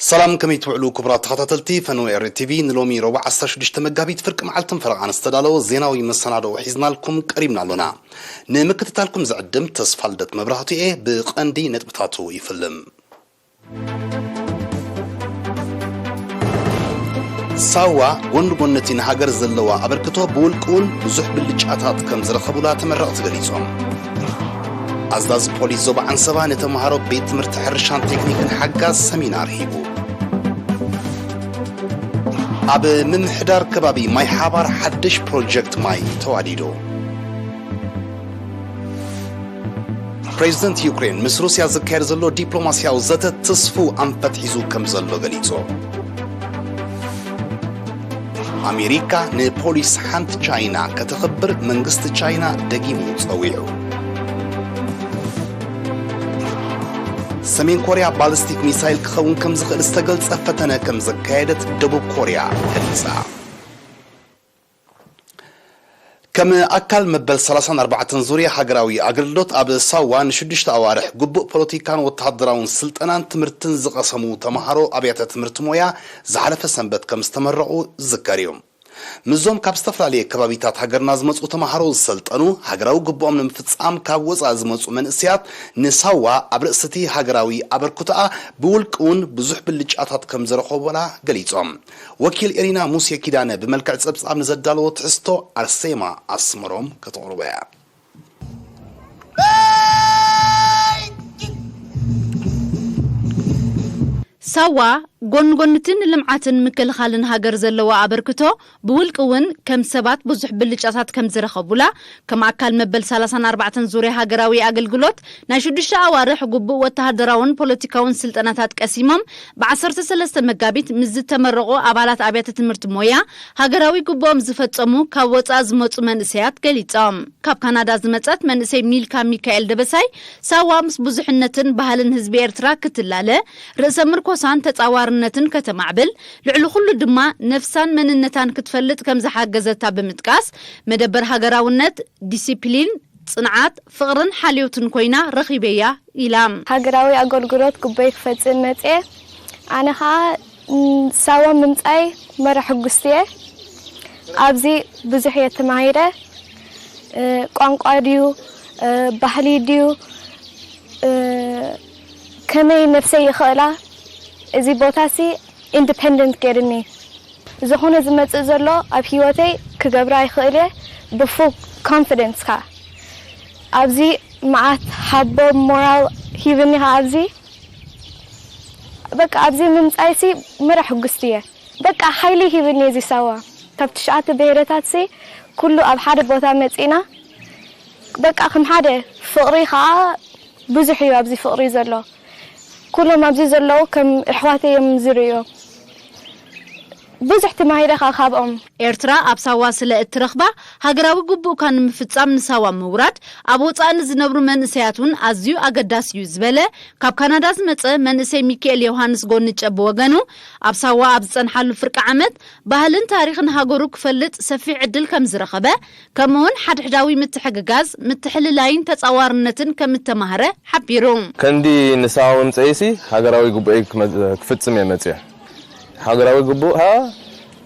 ሰላም፣ ከመይ ትውዕሉ ክቡራት ተኸታተልቲ ፈነወ ኤሪ ቲቪ? ንሎሚ ረቡዕ ዓሰርተ ሽዱሽተ መጋቢት ፍርቂ መዓልትን ፈረቓን ዝተዳለወ ዜናዊ መሰናዶ ሒዝናልኩም ቀሪብና ኣሎና። ንምክትታልኩም ዝዕድም ተስፋ ልደት መብራህቱ እየ። ብቐንዲ ነጥብታቱ ይፍልም። ሳዋ ጎኒ ጎኒ እቲ ንሃገር ዘለዋ ኣበርክቶ ብውልቂ እውን ብዙሕ ብልጫታት ከም ዝረኸቡላ ተመረቕቲ ገሊጾም። ኣዛዚ ፖሊስ ዞባ ዓንሰባ ንተምሃሮ ቤት ትምህርቲ ሕርሻን ቴክኒክን ሓጋዝ ሰሚናር ሂቡ። ኣብ ምምሕዳር ከባቢ ማይ ሓባር ሓድሽ ፕሮጀክት ማይ ተዋዲዱ። ፕሬዚደንት ዩክሬን ምስ ሩስያ ዝካየድ ዘሎ ዲፕሎማስያዊ ዘተ ትስፉው ኣንፈት ሒዙ ከም ዘሎ ገሊጹ። ኣሜሪካ ንፖሊስ ሓንቲ ቻይና ከተኽብር መንግስቲ ቻይና ደጊሙ ጸዊዑ። ሰሜን ኮርያ ባሊስቲክ ሚሳይል ክኸውን ከም ዝኽእል ዝተገልጸ ፈተነ ከም ዘካየደት ደቡብ ኮርያ ገሊጻ። ከም ኣካል መበል ሰላሳን ኣርባዕተን ዙርያ ሃገራዊ ኣገልግሎት ኣብ ሳዋ ንሽዱሽተ ኣዋርሕ ግቡእ ፖለቲካን ወተሃደራውን ስልጠናን ትምህርትን ዝቐሰሙ ተምሃሮ ኣብያተ ትምህርቲ ሞያ ዝሓለፈ ሰንበት ከም ዝተመረቑ ዝዝከር እዩ። ምስዞም ካብ ዝተፈላለየ ከባቢታት ሃገርና ዝመጹ ተምሃሮ ዝሰልጠኑ፣ ሃገራዊ ግቡኦም ንምፍጻም ካብ ወጻኢ ዝመጹ መንእሰያት ንሳዋ ኣብ ርእሲ እቲ ሃገራዊ ኣበርክቶኣ ብውልቂ እውን ብዙሕ ብልጫታት ከም ዝረኸቡላ ገሊጾም። ወኪል ኤሪና ሙሴ ኪዳነ ብመልክዕ ጸብጻብ ንዘዳለዎ ትሕዝቶ ኣርሴማ ኣስመሮም ከተቕርቦ እያ። ሳዋ ጎኒ ጎኒ እቲ ንልምዓትን ምክልኻልን ሃገር ዘለዎ ኣበርክቶ፣ ብውልቂ እውን ከም ሰባት ብዙሕ ብልጫታት ከም ዝረኸቡላ፣ ከም ኣካል መበል ሰላሳን ኣርባዕተን ዙርያ ሃገራዊ ኣገልግሎት ናይ ሽዱሽተ ኣዋርሕ ግቡእ ወተሃደራውን ፖለቲካውን ስልጠናታት ቀሲሞም ብዓሰርተ ሰለስተ መጋቢት ምስ ዝተመረቑ ኣባላት ኣብያተ ትምህርቲ ሞያ ሃገራዊ ግቡኦም ዝፈጸሙ ካብ ወጻኢ ዝመጹ መንእሰያት ገሊጾም። ካብ ካናዳ ዝመጸት መንእሰይ ሚልካ ሚካኤል ደበሳይ፣ ሳዋ ምስ ብዙሕነትን ባህልን ህዝቢ ኤርትራ ክትላለ፣ ርእሰ ምርኮሳን ተጻዋርነትን ከተማዕብል፣ ልዕሊ ኩሉ ድማ ነፍሳን መንነታን ክትፈልጥ ከም ዝሓገዘታ ብምጥቃስ፣ መደበር ሃገራውነት፣ ዲሲፕሊን፣ ጽንዓት፣ ፍቕርን ሓልዮትን ኮይና ረኺበያ ኢላ። ሃገራዊ ኣገልግሎት ግቦይ ክፈጽም መጽየ። ኣነ ኸኣ ሳዋ ምምጻይ መራ ሕጉስቲ እየ። ኣብዚ ብዙሕ እየ ተማሂረ። ቋንቋ ድዩ፣ ባህሊ ድዩ፣ ከመይ ነብሰይ ይኽእላ፣ እዚ ቦታሲ ኢንዲፐንደንት ገይርኒ። ዝኾነ ዝመጽእ ዘሎ ኣብ ህይወተይ ክገብራ ይኽእል እየ ብፉል ኮንፊደንስ ከኣ። ኣብዚ መዓት ሓቦ ሞራል ሂብኒ ከኣ ኣብዚ በቃ ኣብዚ ምምጻይሲ መራ ሕጉስቲ እየ። በቃ ሓይሊ ሂብኒ እዚ ሳዋ። ካብ ትሽዓተ ብሄረታትሲ ኩሉ ኣብ ሓደ ቦታ መጺና በቃ ከም ሓደ ፍቕሪ ከኣ ብዙሕ እዩ ኣብዚ ፍቕሪ ዘሎ። ኩሎም ኣብዚ ዘለዉ ከም ኣሕዋተይ እዮም ዝርእዮም። ብዙሕ ተማሂረ ከኣ ካብኦም። ኤርትራ ኣብ ሳዋ ስለ እትረኽባ፣ ሃገራዊ ግቡእካ ንምፍጻም ንሳዋ ምውራድ፣ ኣብ ወጻኢ ንዝነብሩ መንእሰያት እውን ኣዝዩ ኣገዳሲ እዩ ዝበለ ካብ ካናዳ ዝመጸ መንእሰይ ሚኪኤል ዮሃንስ ጎንጨ ብወገኑ፣ ኣብ ሳዋ ኣብ ዝጸንሓሉ ፍርቂ ዓመት ባህልን ታሪኽን ሃገሩ ክፈልጥ ሰፊሕ ዕድል ከም ዝረኸበ፣ ከምኡውን ሓድሕዳዊ ምትሕግጋዝ፣ ምትሕልላይን ተጻዋርነትን ከም እተማህረ ሓቢሩ። ከንዲ ንሳዋ ምምጸኢሲ ሃገራዊ ግቡኤይ ክፍጽም እየ መጽየ። ሃገራዊ ግቡእ ከኣ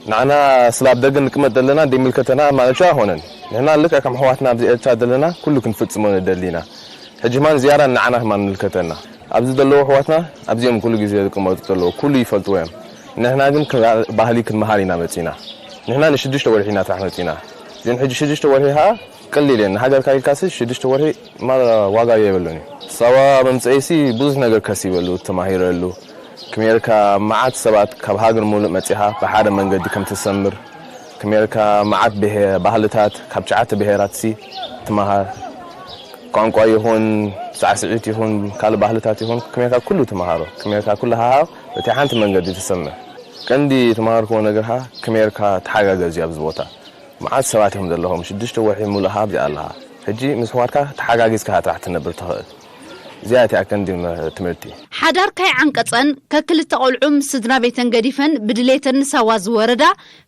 ንዓና ስለ ኣብ ደገ ንቅመጥ ዘለና ደይምልከተና ማለትዮ ኣይኮነን። ንሕና ልክዕ ከም ኣሕዋትና ኣብዚ ኤርትራ ዘለና ኩሉ ክንፍጽሞ ንደሊ ኢና። ሕጂ ከማን ዝያዳ ንዓና ከማን ይምልከተና። ኣብዚ ዘለዉ ኣሕዋትና ኣብዚኦም ኩሉ ግዜ ዝቅመጡ ዘለዉ ኩሉ ይፈልጥዎ እዮም። ንሕና ግን ባህሊ ክንመሃር ኢና መጺና። ንሕና ንሽዱሽተ ወርሒ ኢና ጥራሕ መጺና። ግን ሕጂ ሽዱሽተ ወርሒ ከኣ ቀሊል እየን። ንሃገርካ ኢልካሲ ሽዱሽተ ወርሒ ዋጋ የብሉን እዩ። ሳዋ ምምጸኢሲ ብዙሕ ነገር ከሲበሉ፣ ተማሂረሉ። ከመይ ጌርካ መዓት ሰባት ካብ ሃገር ሙሉእ መጺኻ ብሓደ መንገዲ ከም ትሰምር፣ ከመይ ጌርካ መዓት ብሄ- ባህልታት ካብ ትሽዓተ ብሄራትሲ ትመሃር። ቋንቋ ይኹን ሳዕስዒት ይኹን ካልእ ባህልታት ይኹን ከመይ ጌርካ ኩሉ ትመሃሮ። ከመይ ጌርካ ኩሉ ሃሃብ በቲ ሓንቲ መንገዲ ትሰምር። ቀንዲ ተማሃርክዎ ነገር ከኣ ከመይ ጌርካ ተሓጋገዝ እዩ ኣብዚ ቦታ። መዓት ሰባት እዮም ዘለኹም፣ ሽዱሽተ ወርሒ ሙሉእ ከኣ ኣብዚኣ ኣለኻ። ሕጂ ምስ ኣሕዋትካ ተሓጋጊዝካ ጥራሕ ትነብር ትኽእል። እዚኣ እቲኣ ቀንዲ መ-፣ ትምህርቲ። ሓዳር ከይዓንቀጸን ከክልተ ቆልዑ ምስ ስድራ ቤተን ገዲፈን ብድሌተን ንሳዋ ዝወረዳ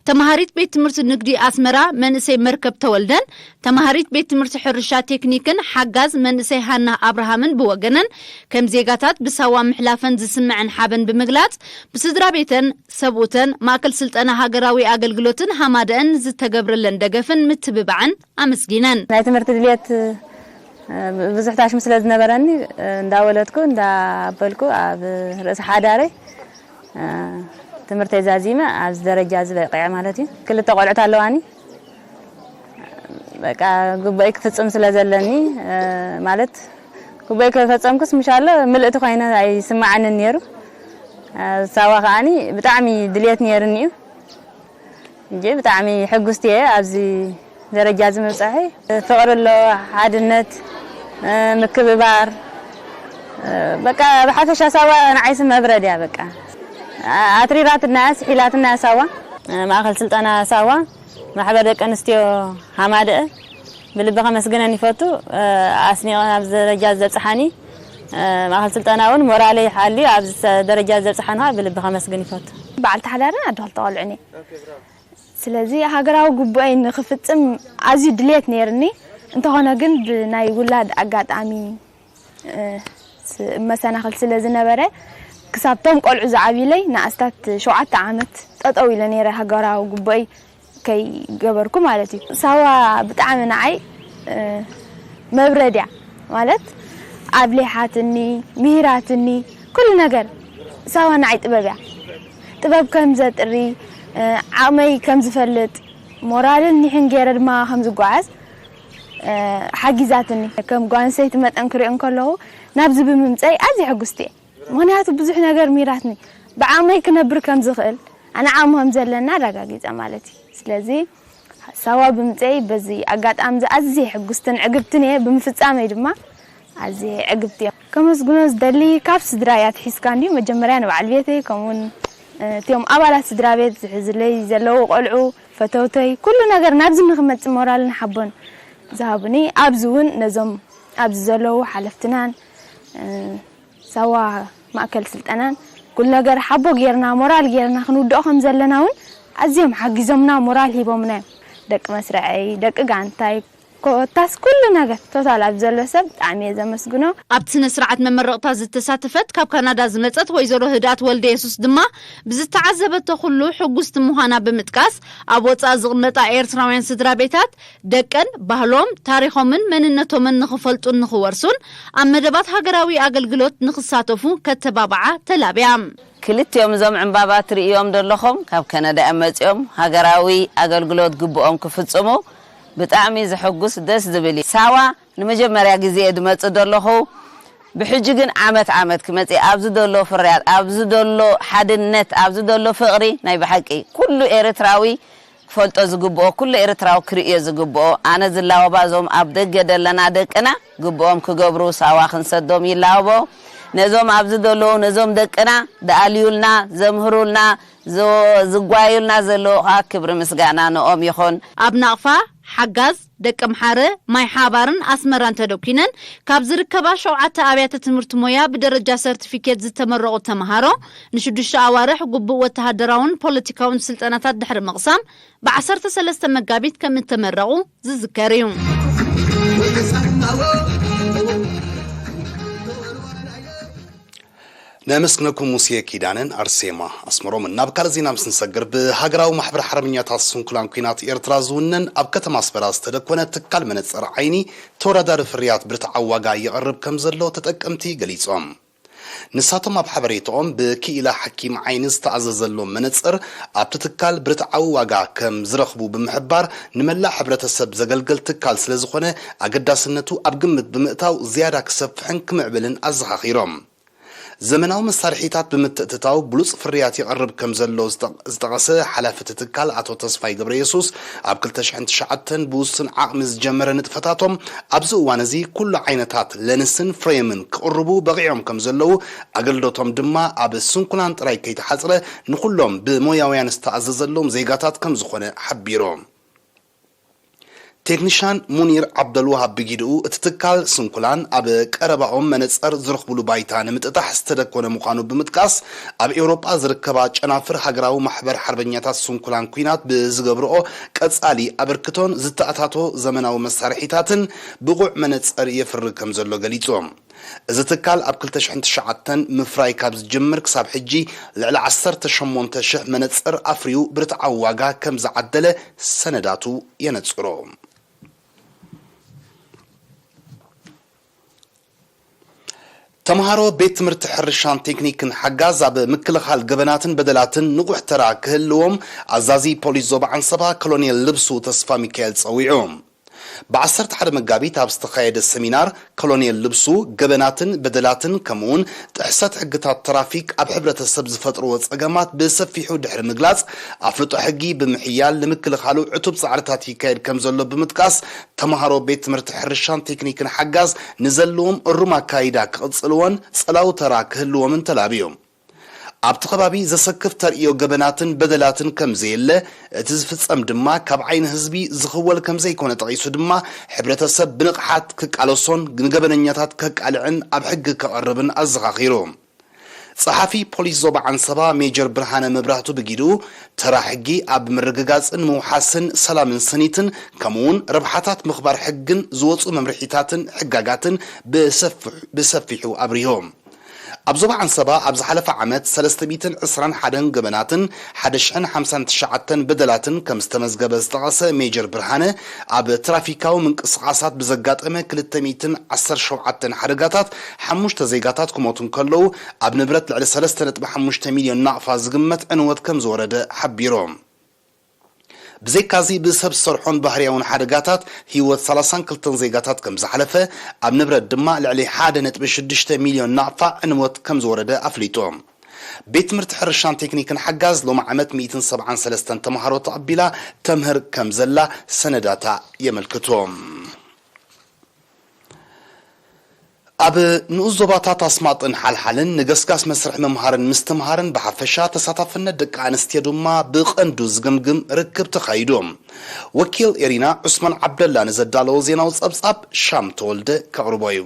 ተማሃሪት ቤት ትምህርቲ ንግዲ ኣስመራ መንእሰይ መርከብ ተወልደን ተማሃሪት ቤት ትምህርቲ ሕርሻ ቴክኒክን ሓጋዝ መንእሰይ ሃና ኣብርሃምን ብወገነን ከም ዜጋታት ብሳዋ ምሕላፈን ዝስምዐን ሓበን ብምግላጽ ብስድራ ቤተን ሰብኡተን ማእከል ስልጠና ሃገራዊ ኣገልግሎትን ሃማደአን ዝተገብረለን ደገፍን ምትብባዕን ኣመስጊነን። ናይ ትምህርቲ ድልየት ብዙሕ ታሽሙ ስለ ዝነበረኒ እንዳወለድኩ እንዳበልኩ ኣብ ርእሲ ሓዳረይ ትምህርተይ ዛዚመ ኣብዚ ደረጃ እዚ በቂዐ ማለት እዩ። ክልተ ቆልዑት ኣለዋኒ። በቃ ግቡእይ ክፍፅም ስለ ዘለኒ ማለት ግቡእይ ከይፈፀምኩስ ምሻሎ ምልእቲ ኮይነ ኣይስማዓንን ነይሩ። ሳዋ ከዓኒ ብጣዕሚ ድልየት ነይርኒ እዩ። እንጂ ብጣዕሚ ሕጉስቲ እየ ኣብዚ ደረጃ እዚ ምብፃሐይ። ፍቕሪ ኣሎ፣ ሓድነት፣ ምክብባር፣ በቃ ብሓፈሻ ሳዋ ንዓይሲ መብረድ እያ። በቃ ኣትሪራትና እያ፣ ስሒላትና እያ ሳዋ። ማእኸል ስልጠና ሳዋ ማሕበር ደቂ ኣንስትዮ ሃማደአ ብልቢ ከመስግነን ይፈቱ። ኣስኒቐን ኣብዚ ደረጃ ዘብፅሓኒ ማእኸል ስልጠና እውን ሞራለይ ሓልዩ ኣብዚ ደረጃ ዘብፅሓኒ ከዓ ብልቢ ከመስግን ይፈቱ። በዓልቲ ሓዳርን ኣደ ክልተ ቆልዑን እየ። ስለዚ ሃገራዊ ግቡአይ ንክፍፅም ኣዝዩ ድልየት ነይርኒ። እንተኾነ ግን ብናይ ውላድ ኣጋጣሚ መሰናኽል ስለ ዝነበረ ክሳብ ቶም ቆልዑ ዝዓብዩለይ ንኣስታት ሸውዓተ ዓመት ጠጠው ኢለ ነይረ ሃገራዊ ግቡአይ ከይገበርኩ ማለት እዩ። ሳዋ ብጣዕሚ ንዓይ መብረድ እያ ማለት ኣብሊሓትኒ፣ ምሂራትኒ፣ ኩሉ ነገር ሳዋ ንዓይ ጥበብ እያ። ጥበብ ከም ዘጥሪ፣ ዓቕመይ ከም ዝፈልጥ፣ ሞራልን ኒሕን ገይረ ድማ ከም ዝጓዓዝ ሓጊዛትኒ። ከም ጓል ኣንስተይቲ መጠን ክሪኦ እንከለኹ ናብዚ ብምምፀይ ኣዝየ ሕጉስቲ እየ። ምኽንያቱ ብዙሕ ነገር ምሂራትኒ። ብዓቕመይ ክነብር ከም ዝኽእል፣ ኣነ ዓቕሚ ከም ዘለና ኣረጋጊፀ ማለት እዩ። ስለዚ ሳዋ ብምምፀይ በዚ ኣጋጣሚ እዚ ኣዝየ ሕጉስትን ዕግብትን እየ። ብምፍፃመይ ድማ ኣዝየ ዕግብቲ እየ። ከመስግኖ ዝደሊ ካብ ስድራይ ኣትሒዝካ እንድዩ መጀመርያ ንበዓል ቤተይ ከምኡውን እቲኦም ኣባላት ስድራ ቤት ዝሕዝለይ ዘለዉ ቆልዑ ፈተውተይ ኩሉ ነገር ናብዚ ንክመፅእ ሞራልን ሓቦን ዝሃቡኒ ኣብዚ እውን ነዞም ኣብዚ ዘለዉ ሓለፍትናን ሳዋ ማእከል ስልጠናን ኩሉ ነገር ሓቦ ጌርና ሞራል ጌርና ክንውድኦ ከም ዘለና እውን ኣዝዮም ሓጊዞምና ሞራል ሂቦምና እዮም። ደቂ መስርዐይ ደቂ ጋንታይ ኮታስ ኩሉ ነገር ቶታል ኣብ ዘሎ ሰብ ብጣዕሚ እየ ዘመስግኖ። ኣብቲ ስነ ስርዓት መመረቕታ ዝተሳተፈት ካብ ካናዳ ዝመጸት ወይዘሮ ህድኣት ወልደየሱስ ድማ ብዝተዓዘበቶ ኩሉ ሕጉስቲ ምዃና ብምጥቃስ ኣብ ወጻኢ ዝቕመጣ ኤርትራውያን ስድራ ቤታት ደቀን ባህሎም፣ ታሪኾምን መንነቶምን ንኽፈልጡን ንኽወርሱን ኣብ መደባት ሃገራዊ ኣገልግሎት ንኽሳተፉ ከተባብዓ ተላብያ። ክልቲኦም እዞም ዕምባባ ትርእዮም ዘለኹም ካብ ከነዳ እዮም መጺኦም። ሃገራዊ ኣገልግሎት ግብኦም ክፍጽሙ ብጣዕሚ ዘሐጉስ ደስ ዝብል እዩ። ሳዋ ንመጀመርያ ግዜ እየ ዝመጽእ ዘለኹ። ብሕጂ ግን ዓመት ዓመት ክመጽእ ኣብዚ ዘሎ ፍርያት፣ ኣብዚ ዘሎ ሓድነት፣ ኣብዚ ዘሎ ፍቕሪ ናይ ብሓቂ ኩሉ ኤርትራዊ ክፈልጦ ዝግብኦ፣ ኩሉ ኤርትራዊ ክርእዮ ዝግብኦ፣ ኣነ ዝላወባ እዞም ኣብ ደገ ዘለና ደቅና ግብኦም ክገብሩ ሳዋ ክንሰዶም ይላወቦ። ነዞም ኣብዚ ዘለዉ ነዞም ደቅና ዝኣልዩልና፣ ዘምህሩልና፣ ዝ- ዝጓዩልና ዘለዉ ከዓ ክብሪ ምስጋና ንኦም ይኹን። ኣብ ናቕፋ፣ ሓጋዝ፣ ደቀምሓረ፣ ማይ ሓባርን ኣስመራን ተደኲነን ካብ ዝርከባ ሸውዓተ ኣብያተ ትምህርቲ ሞያ ብደረጃ ሰርቲፊኬት ዝተመረቑ ተምሃሮ ንሽዱሽተ ኣዋርሕ ግቡእ ወተሃደራውን ፖለቲካውን ስልጠናታት ድሕሪ ምቕሳም ብ ዓሰርተ ሰለስተ መጋቢት ከም እተመረቑ ዝዝከር እዩ። ነመስግነኩም ሙሴ ኪዳነን ኣርሴማ ኣስመሮምን። ናብ ካልእ ዜና ምስ ንሰግር፣ ብሃገራዊ ማሕበር ሓርበኛታት ስንኩላን ኲናት ኤርትራ ዝውነን ኣብ ከተማ ኣስመራ ዝተደኮነ ትካል መነጸር ዓይኒ ተወዳዳሪ ፍርያት ብርትዓዊ ዋጋ የቕርብ ከም ዘሎ ተጠቀምቲ ገሊጾም። ንሳቶም ኣብ ሓበሬታኦም ብክኢላ ሓኪም ዓይኒ ዝተኣዘዘሎም መነጽር ኣብቲ ትካል ብርትዓዊ ዋጋ ከም ዝረኽቡ ብምሕባር ንመላእ ሕብረተሰብ ዘገልግል ትካል ስለ ዝኾነ ኣገዳስነቱ ኣብ ግምት ብምእታው ዝያዳ ክሰፍሕን ክምዕብልን ኣዘኻኺሮም። ዘመናዊ መሳርሒታት ብምትእትታው ብሉጽ ፍርያት ይቐርብ ከም ዘሎ ዝጠ- ዝጠቐሰ ሓላፊ እቲ ትካል ኣቶ ተስፋይ ገብረየሱስ ኣብ ክልተ ሽሕን ትሽዓተን ብውሱን ዓቕሚ ዝጀመረ ንጥፈታቶም ኣብዚ እዋን እዚ ኩሉ ዓይነታት ለንስን ፍሬምን ክቕርቡ በቒዖም ከም ዘለዉ ኣገልግሎቶም ድማ ኣብ ስንኩላን ጥራይ ከይተሓጽረ ንኹሎም ብሞያውያን ዝተኣዘዘሎም ዜጋታት ከም ዝኾነ ሓቢሩ። ቴክኒሻን ሙኒር ዓብደልዋሃብ ብጊድኡ፣ እቲ ትካል ስንኩላን ኣብ ቀረባኦም መነጸር ዝረኽብሉ ባይታ ንምጥጣሕ ዝተደኮነ ምዃኑ ብምጥቃስ፣ ኣብ ኤውሮጳ ዝርከባ ጨናፍር ሃገራዊ ማሕበር ሓርበኛታት ስንኩላን ኲናት ብዝገብርኦ ቀጻሊ ኣበርክቶን ዝተኣታቶ ዘመናዊ መሳርሒታትን ብቑዕ መነጸር የፍሪ ከም ዘሎ ገሊጹ። እዚ ትካል ኣብ ክልተ ሽሕን ትሽዓተን ምፍራይ ካብ ዝጅምር ክሳብ ሕጂ ልዕሊ ዓሰርተ ሸሞንተ ሽሕ መነጽር ኣፍርዩ ብርትዓዊ ዋጋ ከም ዝዓደለ ሰነዳቱ የነጽሮ። ተምሃሮ ቤት ትምህርቲ ሕርሻን ቴክኒክን ሓጋዝ ኣብ ምክልኻል ገበናትን በደላትን ንቑሕ ተራ ክህልዎም ኣዛዚ ፖሊስ ዞባ ዓንሰባ ኮሎኔል ልብሱ ተስፋ ሚካኤል ጸዊዑ። ብ ዓሰርተ ሓደ መጋቢት ኣብ ዝተኻየደ ሰሚናር ኮሎኔል ልብሱ ገበናትን በደላትን ከምኡውን ጥሕሰት ሕግታት ትራፊክ ኣብ ሕብረተሰብ ዝፈጥርዎ ጸገማት ብሰፊሑ ድሕሪ ምግላጽ ኣፍልጦ ሕጊ ብምሕያል ንምክልኻሉ ዕቱብ ጻዕርታት ይካየድ ከም ዘሎ ብምጥቃስ ተምሃሮ ቤት ትምህርቲ ሕርሻን ቴክኒክን ሓጋዝ ንዘለዎም እሩም ኣካይዳ ክቕጽልዎን ጸላዊ ተራ ክህልዎምን ተላብዩ። ኣብቲ ከባቢ ዘሰክፍ ተርእዮ ገበናትን በደላትን ከም ዘየለ፣ እቲ ዝፍጸም ድማ ካብ ዓይኒ ህዝቢ ዝኽወል ከም ዘይኮነ ጠቒሱ ድማ፣ ሕብረተሰብ ብንቕሓት ክቃለሶን ንገበነኛታት ከቃልዕን ኣብ ሕጊ ከቐርብን ኣዘኻኺሩ። ጸሓፊ ፖሊስ ዞባ ዓንሰባ ሜጀር ብርሃነ መብራህቱ ብጊዱ፣ ተራ ሕጊ ኣብ ምርግጋጽን ምውሓስን ሰላምን ስኒትን፣ ከምኡውን ረብሓታት ምኽባር ሕግን ዝወጹ መምርሒታትን ሕጋጋትን ብሰፍ-፣ ብሰፊሑ ኣብሪሁ። ኣብ ዞባ ዓንሰባ ኣብ ዝሓለፈ ዓመት ሰለስተ ሚእትን ዕስራን ሓደን ገበናትን ሓደ ሽሕን ሓምሳን ትሽዓተን በደላትን ከም ዝተመዝገበ ዝጠቐሰ ሜጀር ብርሃነ፣ ኣብ ትራፊካዊ ምንቅስቓሳት ብዘጋጠመ ክልተ ሚእትን ዓሰርተ ሸውዓተን ሓደጋታት ሓሙሽተ ዜጋታት ክሞቱ እንከለዉ፣ ኣብ ንብረት ልዕሊ ሰለስተ ነጥቢ ሓሙሽተ ሚልዮን ናቕፋ ዝግመት ዕንወት ከም ዝወረደ ሓቢሩ። ብዘይካዚ ብሰብ ዝሰርሖን ባህርያውን ሓደጋታት ህይወት ሰላሳን ክልተን ዜጋታት ከም ዝሓለፈ፣ ኣብ ንብረት ድማ ልዕሊ ሓደ ነጥቢ ሽዱሽተ ሚልዮን ናቕፋ ዕንወት ከም ዝወረደ ኣፍሊጡ። ቤት ትምህርቲ ሕርሻን ቴክኒክን ሓጋዝ ሎሚ ዓመት ሚእትን ሰብዓን ሰለስተን ተምሃሮ ተቐቢላ ተምህር ከም ዘላ ሰነዳታ የመልክቱ። ኣብ ንኡስ ዞባታት ኣስማጥን ሓልሓልን ንገስጋስ መስርሕ ምምሃርን ምስትምሃርን ብሓፈሻ ተሳታፍነት ደቂ ኣንስትዮ ድማ ብቐንዱ ዝግምግም ርክብ ተኻይዱ። ወኪል ኤሪና ዑስማን ዓብደላ ንዘዳለዎ ዜናዊ ጸብጻብ ሻም ተወልደ ከቕርቦ እዩ።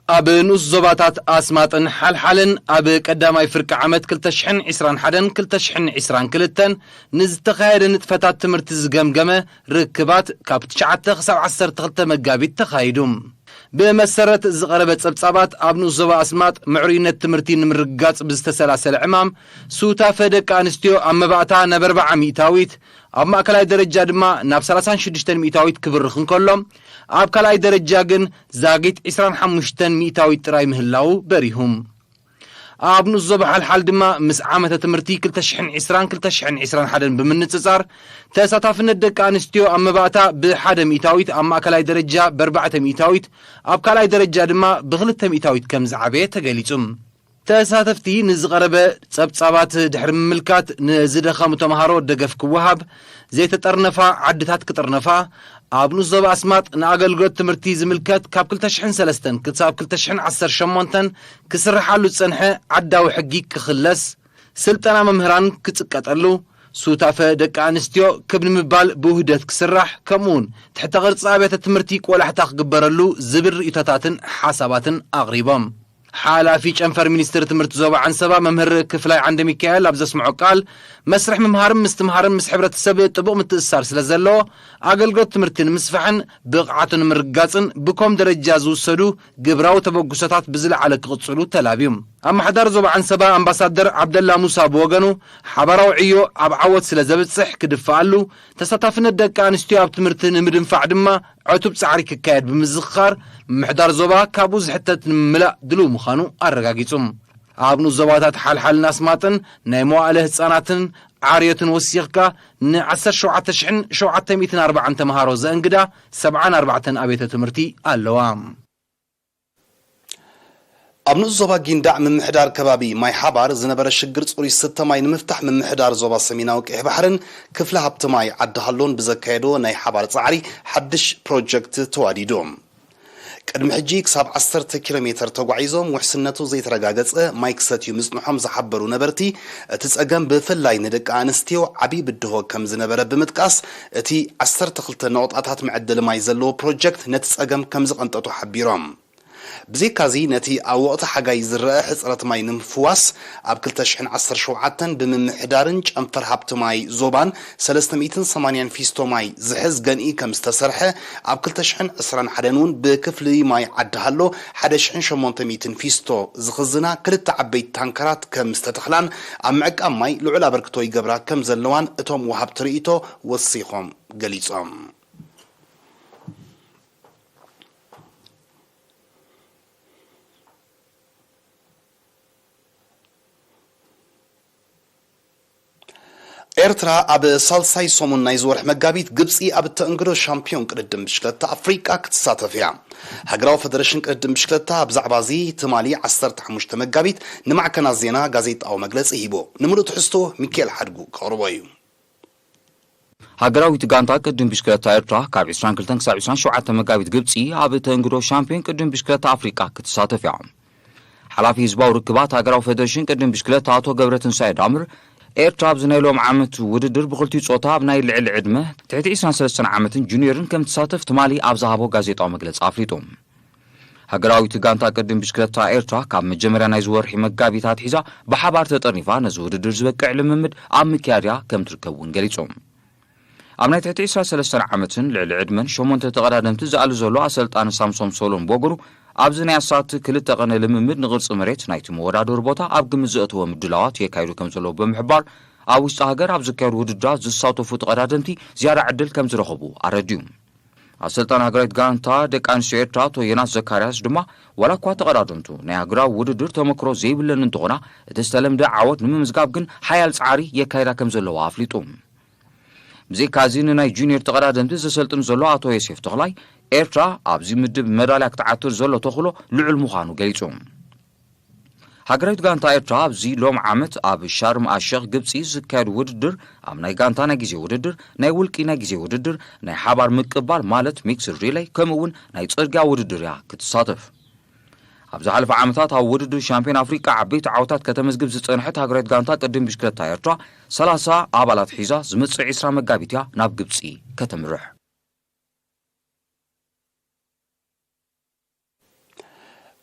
ኣብ ንኡስ ዞባታት ኣስማጥን ሓልሓልን ኣብ ቀዳማይ ፍርቂ ዓመት ክልተ ሽሕን ዕስራን ሓደን ክልተ ሽሕን ዕስራን ክልተን ንዝተኻየደ ንጥፈታት ትምህርቲ ዝገምገመ ርክባት ካብ ትሽዓተ ክሳብ ዓሰርተ ክልተ መጋቢት ተኻይዱ። ብመሰረት ዝቐረበ ጸብጻባት፣ ኣብ ንኡስ ዞባ ኣስማጥ ምዕሩይነት ትምህርቲ ንምርግጋጽ ብዝተሰላሰለ ዕማም፣ ሱታፈ ደቂ ኣንስትዮ ኣብ መባእታ ናብ ኣርብዓ ሚእታዊት፣ ኣብ ማእከላይ ደረጃ ድማ ናብ ሰላሳን ሽዱሽተን ሚእታዊት ክብርኽ እንከሎ፣ ኣብ ካልኣይ ደረጃ ግን ዛጊት ዕስራን ሓሙሽተን ሚእታዊት ጥራይ ምህላዉ በሪሁ። ኣብ ንኡስ ዞባ ሓልሓል ድማ ምስ ዓመተ ትምህርቲ ክልተ ሽሕን ዕስራን ክልተ ሽሕን ዕስራን ሓደን ብምንጽጻር፣ ተሳታፍነት ደቂ ኣንስትዮ ኣብ መባእታ ብሓደ ሚእታዊት፣ ኣብ ማእከላይ ደረጃ ብኣርባዕተ ሚእታዊት፣ ኣብ ካልኣይ ደረጃ ድማ ብክልተ ሚእታዊት ከም ዝዓበየ ተገሊጹ። ተሳተፍቲ ንዝቐረበ ጸብጻባት ድሕሪ ምምልካት፣ ንዝደኸሙ ተምሃሮ ደገፍ ክወሃብ፣ ዘይተጠርነፋ ዓድታት ክጥርነፋ፣ ኣብ ንኡስ ዞባ ኣስማጥ ንኣገልግሎት ትምህርቲ ዝምልከት ካብ ክልተ ሽሕን ሰለስተን ክሳብ ክልተ ሽሕን ዓሰርተ ሸሞንተን ክስርሓሉ ዝጸንሐ ዓዳዊ ሕጊ ክኽለስ፣ ስልጠና መምህራን ክጽቀጠሉ፣ ሱታፈ ደቂ ኣንስትዮ ክብ ንምባል ብውህደት ክስራሕ፣ ከምኡውን ትሕተ ቅርጺ ኣብያተ ትምህርቲ ቆላሕታ ክግበረሉ ዝብል ርእይቶታትን ሓሳባትን ኣቕሪቦም። ሓላፊ ጨንፈር ሚኒስትሪ ትምህርቲ ዞባ ዓንሰባ መምህር ክፍላይ ዓንደ ሚካኤል ኣብ ዘስምዖ ቃል፣ መስርሕ ምምሃርን ምስትምሃርን ምስ ሕብረተሰብ ጥቡቕ ምትእስሳር ስለ ዘለዎ፣ ኣገልግሎት ትምህርቲ ንምስፋሕን ብቕዓቱ ንምርግጋጽን ብኮም ደረጃ ዝውሰዱ ግብራዊ ተበግሶታት ብዝለዓለ ክቕጽሉ ተላብዩ። ኣመሓዳሪ ዞባ ዓንሰባ ኣምባሳደር ዓብደላ ሙሳ ብወገኑ፣ ሓባራዊ ዕዮ ኣብ ዓወት ስለ ዘብጽሕ ክድፈኣሉ፣ ተሳታፍነት ደቂ ኣንስትዮ ኣብ ትምህርቲ ንምድንፋዕ ድማ ዕቱብ ጻዕሪ ክካየድ ብምዝኽኻር፣ ምምሕዳር ዞባ ካብኡ ዝሕተት ንምምላእ ድሉው ምዃኑ ኣረጋጊጹ። ኣብ ንኡስ ዞባታት ሓልሓልን ኣስማጥን ናይ መዋእለ ህጻናትን ዓርዮትን ወሲኽካ ን ዓሰርተ ሸውዓተ ሽሕን ሸውዓተ ሚእትን ኣርባዓን ተምሃሮ ዘእንግዳ ሰብዓን ኣርባዕተን ኣብያተ ትምህርቲ ኣለዋ። ኣብ ንኡስ ዞባ ጊንዳዕ ምምሕዳር ከባቢ ማይ ሓባር ዝነበረ ሽግር ጽሩይ ስተ ማይ ንምፍታሕ ምምሕዳር ዞባ ሰሜናዊ ቀይሕ ባሕርን ክፍሊ ሃብቲ ማይ ዓዲ ሃሎን ብዘካየዶ ናይ ሓባር ጻዕሪ ሓድሽ ፕሮጀክት ተዋዲዱ። ቅድሚ ሕጂ ክሳብ ዓሰርተ ኪሎ ሜተር ተጓዒዞም ውሕስነቱ ዘይተረጋገጸ ማይ ክሰትዩ ምጽንሖም ዝሓበሩ ነበርቲ፣ እቲ ጸገም ብፍላይ ንደቂ ኣንስትዮ ዓቢ ብድሆ ከም ዝነበረ ብምጥቃስ፣ እቲ ዓሰርተ ክልተ ነቑጣታት መዐደሊ ማይ ዘለዎ ፕሮጀክት ነቲ ጸገም ከም ዝቐንጠጦ ሓቢሮም። ብዘይካዚ፣ ነቲ ኣብ ወቕቲ ሓጋይ ዝረኣ ሕጽረት ማይ ንምፍዋስ፣ ኣብ ክልተ ሽሕን ዓሰርተ ሸውዓተን ብምምሕዳርን ጨንፈር ሃብቲ ማይ ዞባን ሰለስተ ሚእትን ሰማንያን ፊስቶ ማይ ዝሕዝ ገንኢ ከም ዝተሰርሐ፣ ኣብ ክልተ ሽሕን ዕስራን ሓደን እውን ብክፍሊ ማይ ዓዲ ሃሎ ሓደ ሽሕን ሸሞንተ ሚእትን ፊስቶ ዝኽዝና ክልተ ዓበይቲ ታንከራት ከም ዝተተኽላን ኣብ ምዕቃብ ማይ ልዑል ኣበርክቶ ይገብራ ከም ዘለዋን እቶም ወሃብቲ ርእይቶ ወሲኾም ገሊጾም። ኤርትራ ኣብ ሳልሳይ ሰሙን ናይዚ ወርሒ መጋቢት ግብጺ ኣብ እተእንግዶ ሻምፒዮን ቅድድም ብሽክለታ ኣፍሪቃ ክትሳተፍ እያ። ሃገራዊ ፈደረሽን ቅድድም ብሽክለታ ብዛዕባ እዚ ትማሊ ዓሰርተ ሓሙሽተ መጋቢት ንማዕከናት ዜና ጋዜጣዊ መግለጺ ሂቡ። ንምሉእ ትሕዝቶ ሚካኤል ሓድጉ ከቕርቦ እዩ። ሃገራዊት ጋንታ ቅድም ብሽክለታ ኤርትራ ካብ ዕስራን ክልተን ክሳብ ዕስራን ሸውዓተን መጋቢት ግብጺ ኣብ ተእንግዶ ሻምፒዮን ቅድም ብሽክለታ ኣፍሪቃ ክትሳተፍ እያ። ሓላፊ ህዝባዊ ርክባት ሃገራዊ ፈደሬሽን ቅድም ብሽክለታ ኣቶ ገብረትንሳኤ ዳምር፣ ኤርትራ ኣብዚ ናይ ሎም ዓመት ውድድር ብክልቲኡ ጾታ ኣብ ናይ ልዕሊ ዕድመ ትሕቲ ዕስራን ሰለስተን ዓመትን ጁኒየርን ከም ትሳተፍ ትማሊ ኣብ ዝሃቦ ጋዜጣዊ መግለጺ ኣፍሊጡ። ሃገራዊት ጋንታ ቅድም ብሽክለታ ኤርትራ ካብ መጀመርያ ናይዚ ወርሒ መጋቢት ኣትሒዛ ብሓባር ተጠርኒፋ ነዚ ውድድር ዝበቅዕ ልምምድ ኣብ ምክያድያ ከም ትርከብ እውን ገሊጹ። ኣብ ናይ ትሕቲ ዕስራን ሰለስተን ዓመትን ልዕሊ ዕድመን ሸሞንተ ተቐዳደምቲ ዝኣሉ ዘሎ ኣሰልጣኒ ሳምሶም ሶሎን ቦገሩ፣ ኣብዚ ናይ ኣሳቲ ክልተ ቀነ ልምምድ ንቕርጺ መሬት ናይቲ መወዳደሪ ቦታ ኣብ ግምት ዘእተወ ምድላዋት የካይዱ ከም ዘለዉ ብምሕባር፣ ኣብ ውሽጢ ሃገር ኣብ ዝካየዱ ውድድራት ዝሳተፉ ተቐዳደምቲ ዝያዳ ዕድል ከም ዝረኸቡ ኣረድዩ። ኣሰልጣኒ ሃገራዊት ጋንታ ደቂ ኣንስትዮ ኤርትራ ኣቶ ዮናስ ዘካርያስ ድማ፣ ዋላ እኳ ተቐዳደምቱ ናይ ሃገራዊ ውድድር ተመክሮ ዘይብለን እንተኾና፣ እቲ ዝተለምደ ዓወት ንምምዝጋብ ግን ሓያል ጻዕሪ የካይዳ ከም ዘለዋ ኣፍሊጡ። ብዘይካዚ ንናይ ጁኒየር ተቐዳደምቲ ዘሰልጥን ዘሎ ኣቶ ዮሴፍ ተኽላይ፣ ኤርትራ ኣብዚ ምድብ መዳልያ ክትዓትር ዘሎ ተኽእሎ ልዑል ምዃኑ ገሊጹ። ሃገራዊት ጋንታ ኤርትራ ኣብዚ ሎም ዓመት ኣብ ሻርም ኣሸኽ ግብጺ ዝካየድ ውድድር፣ ኣብ ናይ ጋንታ ናይ ግዜ ውድድር፣ ናይ ውልቂ ናይ ግዜ ውድድር፣ ናይ ሓባር ምቅባል ማለት ሚክስድ ሪለይ፣ ከምኡ እውን ናይ ጽርግያ ውድድር እያ ክትሳተፍ። ኣብ ዝሓለፈ ዓመታት ኣብ ውድድር ሻምፒዮን ኣፍሪቃ ዓበይቲ ዓወታት ከተመዝግብ ዝጸንሐት ሃገራዊት ጋንታ ቅድም ብሽክለታ ኤርትራ፣ ሰላሳ ኣባላት ሒዛ ዝመጽእ ዕስራ መጋቢት እያ ናብ ግብጺ ከተምርሕ።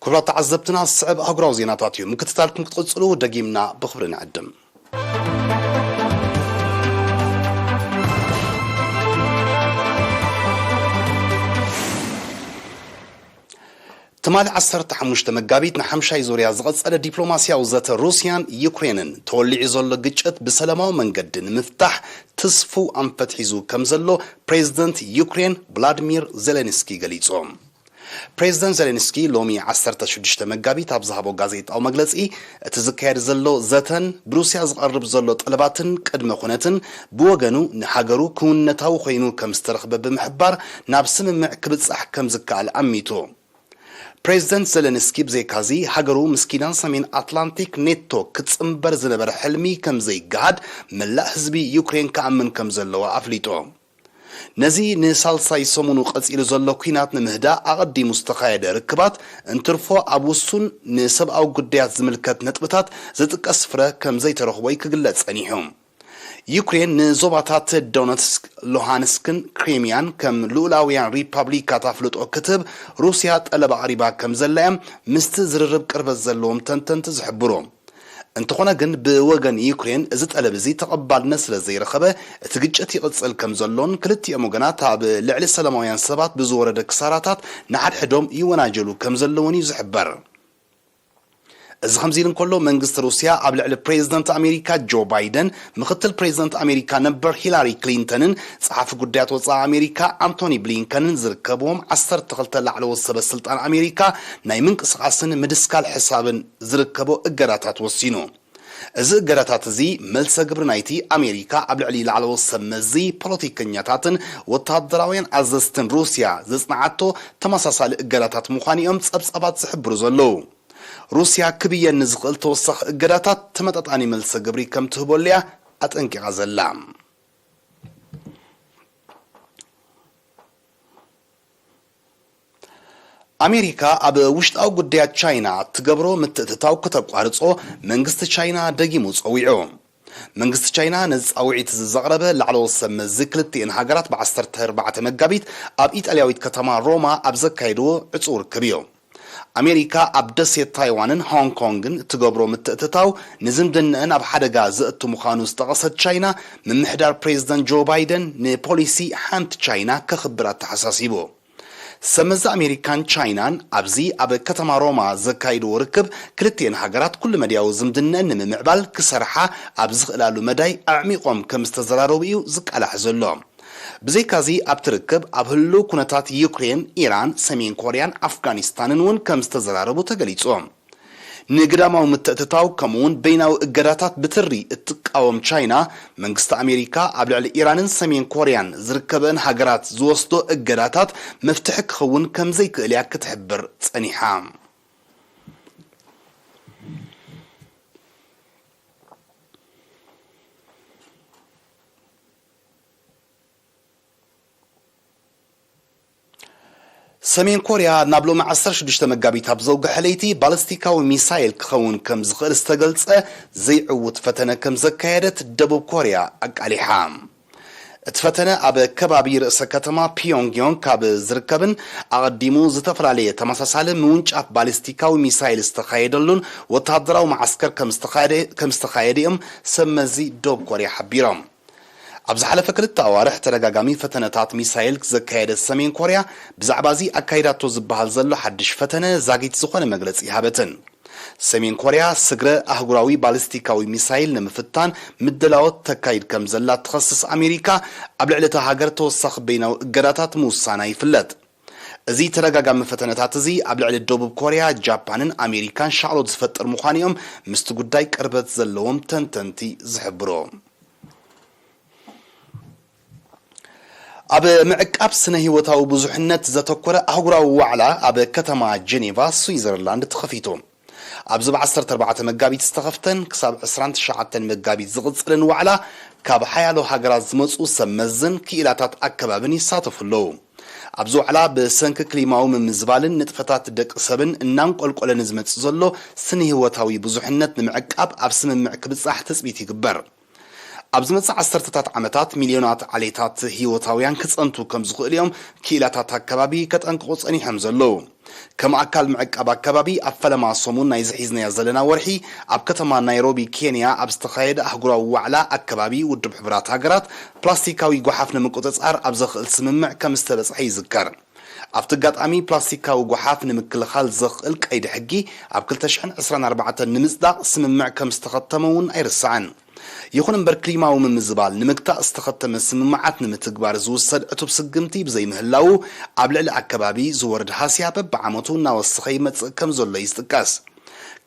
ክቡራት ተዓዘብትና፣ ዝስዕብ ኣህጉራዊ ዜናታት እዩ። ምክትታልኩም ክትቕጽሉ ደጊምና ብኽብሪ ንዕድም። ትማሊ ዓሰርተ ሓሙሽተ መጋቢት ንሓምሻይ ዙርያ ዝቐጸለ ዲፕሎማስያዊ ዘተ ሩስያን ዩክሬንን፣ ተወሊዑ ዘሎ ግጭት ብሰላማዊ መንገዲ ንምፍታሕ ትስፉው ኣንፈት ሒዙ ከም ዘሎ ፕሬዝደንት ዩክሬን ቭላድሚር ዜሌንስኪ ገሊጹ። ፕሬዝደንት ዜሌንስኪ ሎሚ ዓሰርተ ሽዱሽተ መጋቢት ኣብ ዝሃቦ ጋዜጣዊ መግለጺ፣ እቲ ዝካየድ ዘሎ ዘተን ብሩስያ ዝቐርብ ዘሎ ጠለባትን ቅድመ ኩነትን ብወገኑ ንሃገሩ ክውንነታዊ ኮይኑ ከም ዝተረኽበ ብምሕባር፣ ናብ ስምምዕ ክብጻሕ ከም ዝከኣል ኣሚቱ። ፕሬዝደንት ዜሌንስኪ ብዘይካዚ፣ ሃገሩ ምስ ኪዳን ሰሜን ኣትላንቲክ ኔቶ ክትጽንበር ዝነበረ ሕልሚ ከም ዘይገሃድ መላእ ህዝቢ ዩክሬን ክኣምን ከም ዘለዎ ኣፍሊጡ። ነዚ ንሳልሳይ ሰሙኑ ቀጺሉ ዘሎ ኲናት ንምህዳእ ኣቐዲሙ ዝተኻየደ ርክባት እንትርፎ ኣብ ውሱን ንሰብኣዊ ጉዳያት ዝምልከት ነጥብታት ዝጥቀስ ፍረ ከም ዘይተረኽቦ እዩ ክግለጽ ጸኒሑ። ዩክሬን ንዞባታት ዶነትስክ፣ ሉሃንስክን ክሪሚያን ከም ልኡላውያን ሪፓብሊካት ኣፍልጦ ክትህብ ሩስያ ጠለብ ኣቕሪባ ከም ዘላ እዮም ምስቲ ዝርርብ ቅርበት ዘለዎም ተንተንቲ ዝሕብሩ። እንተኾነ ግን፣ ብወገን ዩክሬን እዚ ጠለብ እዚ ተቐባልነት ስለ ዘይረኸበ፣ እቲ ግጭት ይቕጽል ከም ዘሎን ክልቲኦም ወገናት ኣብ ልዕሊ ሰላማውያን ሰባት ብዝወረደ ክሳራታት ንሓድሕዶም ይወናጀሉ ከም ዘለውን እዩ ዝሕበር። እዚ ከምዚ ኢሉ እንከሎ፣ መንግስቲ ሩስያ ኣብ ልዕሊ ፕሬዝደንት ኣሜሪካ ጆ ባይደን፣ ምኽትል ፕሬዝደንት ኣሜሪካ ነበር ሂላሪ ክሊንተንን ጸሓፊ ጉዳያት ወጻኢ ኣሜሪካ ኣንቶኒ ብሊንከንን ዝርከብዎም ዓሰርተ ክልተ ላዕለዎት ሰበ ስልጣን ኣሜሪካ ናይ ምንቅስቓስን ምድስካል ሕሳብን ዝርከቦ እገዳታት ወሲኑ። እዚ እገዳታት እዚ መልሰ ግብሪ ናይቲ ኣሜሪካ ኣብ ልዕሊ ላዕለዎት ሰብ መዚ፣ ፖለቲከኛታትን ወታደራውያን ኣዘዝትን ሩስያ ዘጽንዓቶ ተመሳሳሊ እገዳታት ምዃኑ እዮም ጸብጻባት ዝሕብሩ ዘለዉ። ሩስያ ክብየኒ ዝኽእል ተወሳኺ እገዳታት ተመጣጣኒ መልሰ ግብሪ ከም ትህበሉ እያ ኣጠንቂቓ ዘላ። ኣሜሪካ ኣብ ውሽጣዊ ጉዳያት ቻይና እትገብሮ ምትእትታው ክተቋርጾ መንግስቲ ቻይና ደጊሙ ጸዊዑ። መንግስቲ ቻይና ነዚ ጻውዒት እዚ ዘቕረበ ላዕለዎት ሰብ መዚ ክልቲኤን ሃገራት ብ ዓሰርተ ኣርባዕተ መጋቢት ኣብ ኢጣልያዊት ከተማ ሮማ ኣብ ዘካየድዎ ዕጹው ርክብ እዩ። ኣሜሪካ ኣብ ደሴት ታይዋንን ሆንግ ኮንግን እትገብሮ ምትእትታው ንዝምድንአን ኣብ ሓደጋ ዘእቱ ምዃኑ ዝጠቐሰት ቻይና፣ ምምሕዳር ፕሬዝደንት ጆ ባይደን ንፖሊሲ ሓንቲ ቻይና ከኽብር ኣተሓሳሲቡ። ሰመዚ ኣሜሪካን ቻይናን ኣብዚ ኣብ ከተማ ሮማ ዘካይድዎ ርክብ፣ ክልቲኤን ሃገራት ኩሉ መድያዊ ዝምድነን ንምምዕባል ክሰርሓ ኣብ ዝኽእላሉ መዳይ ኣዕሚቖም ከም ዝተዘራረቡ እዩ ዝቃላሕ ዘሎ። ብዘይካዚ ኣብቲ ርክብ ኣብ ህሉው ኩነታት ዩክሬን፣ ኢራን፣ ሰሜን ኮርያን ኣፍጋኒስታንን እውን ከም ዝተዘራረቡ ተገሊጹ። ንግዳማዊ ምትእትታው ከምኡውን በይናዊ እገዳታት ብትሪ እትቃወም ቻይና፣ መንግስቲ ኣሜሪካ ኣብ ልዕሊ ኢራንን ሰሜን ኮርያን ዝርከበን ሃገራት ዝወስዶ እገዳታት መፍትሒ ክኸውን ከም ዘይክእል እያ ክትሕብር ጸኒሓ። ሰሜን ኮርያ ናብ ሎሚ ዓሰርተ ሽዱሽተ መጋቢት ኣብ ዘውግሐ ለይቲ ባሊስቲካዊ ሚሳይል ክኸውን ከም ዝኽእል ዝተገልጸ ዘይዕዉት ፈተነ ከም ዘካየደት ደቡብ ኮርያ ኣቃሊሓ። እቲ ፈተነ ኣብ ከባቢ ርእሰ ከተማ ፒዮንግዮንግ ካብ ዝርከብን ኣቐዲሙ ዝተፈላለየ ተመሳሳሊ ምውንጫፍ ባሊስቲካዊ ሚሳይል ዝተኻየደሉን ወተሃደራዊ መዓስከር ከም ዝተኻየደ፣ ከም ዝተኻየደ እዮም ሰብ መዚ ደቡብ ኮርያ ሓቢሮም። ኣብ ዝሓለፈ ክልተ ኣዋርሕ ተደጋጋሚ ፈተነታት ሚሳይል ዘካየደት ሰሜን ኮርያ፣ ብዛዕባ እዚ ኣካይዳቶ ዝበሃል ዘሎ ሓድሽ ፈተነ ዛጊት ዝኾነ መግለጺ ይሃበትን። ሰሜን ኮርያ ስግረ ኣህጉራዊ ባሊስቲካዊ ሚሳይል ንምፍታን ምድላዎት ተካይድ ከም ዘላ ትኸስስ ኣሜሪካ፣ ኣብ ልዕሊ እታ ሃገር ተወሳኺ በይናዊ እገዳታት ምውሳና ይፍለጥ። እዚ ተደጋጋሚ ፈተነታት እዚ ኣብ ልዕሊ ደቡብ ኮርያ፣ ጃፓንን ኣሜሪካን ሻቕሎት ዝፈጥር ምዃኑ እዮም ምስቲ ጉዳይ ቅርበት ዘለዎም ተንተንቲ ዝሕብሩ። ኣብ ምዕቃብ ስነ ህይወታዊ ብዙሕነት ዘተኮረ ኣህጉራዊ ዋዕላ ኣብ ከተማ ጀኔቫ ስዊዘርላንድ ተኸፊቱ። ኣብዚ ብ ዓሰርተ ኣርባዕተ መጋቢት ዝተኸፍተን ክሳብ ዕስራን ትሽዓተን መጋቢት ዝቕጽልን ዋዕላ፣ ካብ ሓያሎ ሃገራት ዝመጹ ሰብ መዝን ክኢላታት ኣከባብን ይሳተፉ ኣለዉ። ኣብዚ ዋዕላ ብሰንኪ ክሊማዊ ምምዝባልን ንጥፈታት ደቂ ሰብን እናንቆልቆለ ንዝመጽእ ዘሎ ስነ ህይወታዊ ብዙሕነት ንምዕቃብ ኣብ ስምምዕ ክብጻሕ ትጽቢት ይግበር። ኣብ ዝመጽእ ዓሰርተታት ዓመታት፣ ሚልዮናት ዓሌታት ህይወታውያን ክጸንቱ ከም ዝኽእሉ እዮም ክኢላታት ኣከባቢ ከጠንቅቑ ጸኒሖም ዘለዉ። ከም ኣካል ምዕቃብ ኣከባቢ፣ ኣብ ፈለማ ሰሙን ናይዚ ሒዝናዮ ዘለና ወርሒ፣ ኣብ ከተማ ናይሮቢ፣ ኬንያ፣ ኣብ ዝተኻየደ ኣህጉራዊ ዋዕላ ኣከባቢ፣ ውድብ ሕቡራት ሃገራት ፕላስቲካዊ ጓሓፍ ንምቁጽጻር ኣብ ዘኽእል ስምምዕ ከም ዝተበጽሐ ይዝከር። ኣብቲ ኣጋጣሚ፣ ፕላስቲካዊ ጓሓፍ ንምክልኻል ዘኽእል ቀይዲ ሕጊ ኣብ ክልተ ሽሕን ዕስራን ኣርባዕተን ንምጽዳቕ ስምምዕ ከም ዝተኸተመ እውን ኣይርሳዕን። ይኹን እምበር፣ ክሊማዊ ምምዝባል ንምግታእ ዝተኸተመ ስምምዓት ንምትግባር ዝውሰድ ዕቱብ ስግምቲ ብዘይምህላዉ፣ ኣብ ልዕሊ ኣከባቢ ዝወርድ ሃስያ በብዓመቱ እናወሰኸ ይመጽእ ከም ዘሎ እዩ ዝጥቀስ።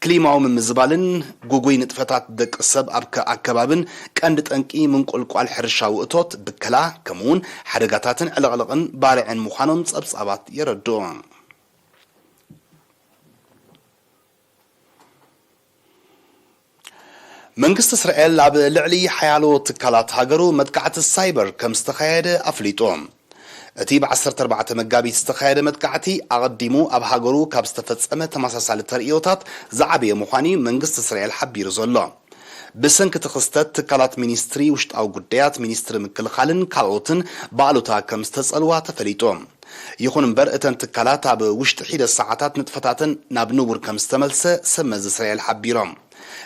ክሊማዊ ምምዝባልን ግጉይ ንጥፈታት ደቂ ሰብ ኣብ ከ-፣ ኣከባብን ቀንዲ ጠንቂ ምንቁልቋል ሕርሻዊ እቶት፣ ብከላ፣ ከምኡውን ሓደጋታትን ዕልቕልቕን ባርዕን ምዃኖም ጸብጻባት የረድኡ። መንግስቲ እስራኤል ኣብ ልዕሊ ሓያሎ ትካላት ሃገሩ መጥቃዕቲ ሳይበር ከም ዝተኻየደ ኣፍሊጡ። እቲ ብ ዓሰርተ ኣርባዕተ መጋቢት ዝተኻየደ መጥቃዕቲ፣ ኣቐዲሙ ኣብ ሃገሩ ካብ ዝተፈጸመ ተመሳሳሊ ተርእዮታት ዝዓበየ ምዃኑ እዩ መንግስቲ እስራኤል ሓቢሩ ዘሎ። ብሰንኪ እቲ ክስተት፣ ትካላት ሚኒስትሪ ውሽጣዊ ጉዳያት፣ ሚኒስትሪ ምክልኻልን ካልኦትን ብኣሉታ ከም ዝተጸልዋ ተፈሊጡ። ይኹን እምበር፣ እተን ትካላት ኣብ ውሽጢ ሒደት ሰዓታት ንጥፈታተን ናብ ንቡር ከም ዝተመልሰ ሰብ መዚ እስራኤል ሓቢሮም።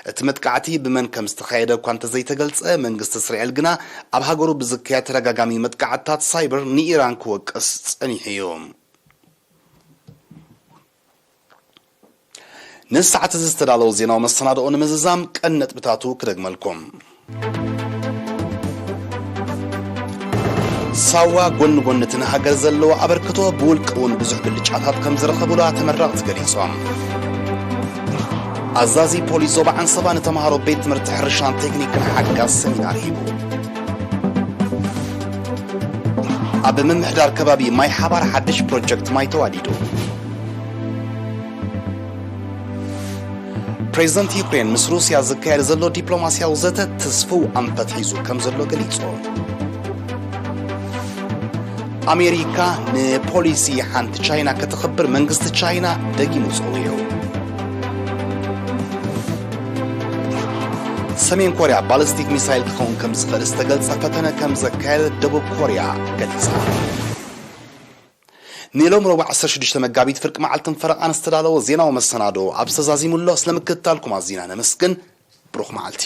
እቲ መጥቃዕቲ ብመን ከም ዝተኻየደ እኳ እንተዘይተገልጸ፣ መንግስቲ እስራኤል ግና ኣብ ሃገሩ ብዝካየድ ተደጋጋሚ መጥቃዕትታት ሳይበር ንኢራን ክወቅስ ጸኒሑ እዩ። ንሰዓት እዚ ዝተዳለወ ዜናዊ መሰናድኦ ንምዝዛም ቀን ነጥብታቱ ክደግመልኩም። ሳዋ ጎኒ ጎኒ እቲ ንሃገር ዘለዎ ኣበርክቶ፣ ብውልቂ እውን ብዙሕ ብልጫታት ከም ዝረኸብሉ ተመረቕቲ ገሊጾም። ኣዛዚ ፖሊስ ዞባ ዓንሰባ ንተምሃሮ ቤት ትምህርቲ ሕርሻን ቴክኒክን ሓጋዝ ሰሚናር ሂቡ። ኣብ ምምሕዳር ከባቢ ማይ ሓባር ሓድሽ ፕሮጀክት ማይ ተዋዲዱ። ፕሬዝደንት ዩክሬን ምስ ሩስያ ዝካየድ ዘሎ ዲፕሎማስያዊ ዘተ ትስፉው ኣንፈት ሒዙ ከም ዘሎ ገሊጹ። ኣሜሪካ ንፖሊሲ ሓንቲ ቻይና ከተኽብር መንግስቲ ቻይና ደጊሙ ጸዊዑ። ሰሜን ኮርያ ባሊስቲክ ሚሳይል ክኸውን ከም ዝኽእል ዝተገልጸ ፈተነ ከም ዘካየደት ደቡብ ኮርያ ገሊጻ። ንሎም ረቡዕ ዓሰርተ ሽዱሽተ መጋቢት ፍርቂ መዓልትን ፈረቓን ዝተዳለወ ዜናዊ መሰናዶ ኣብ ተዛዚሙ ኣሎ። ስለምክትታልኩም ኣዚና ነመስግን። ብሩኽ መዓልቲ።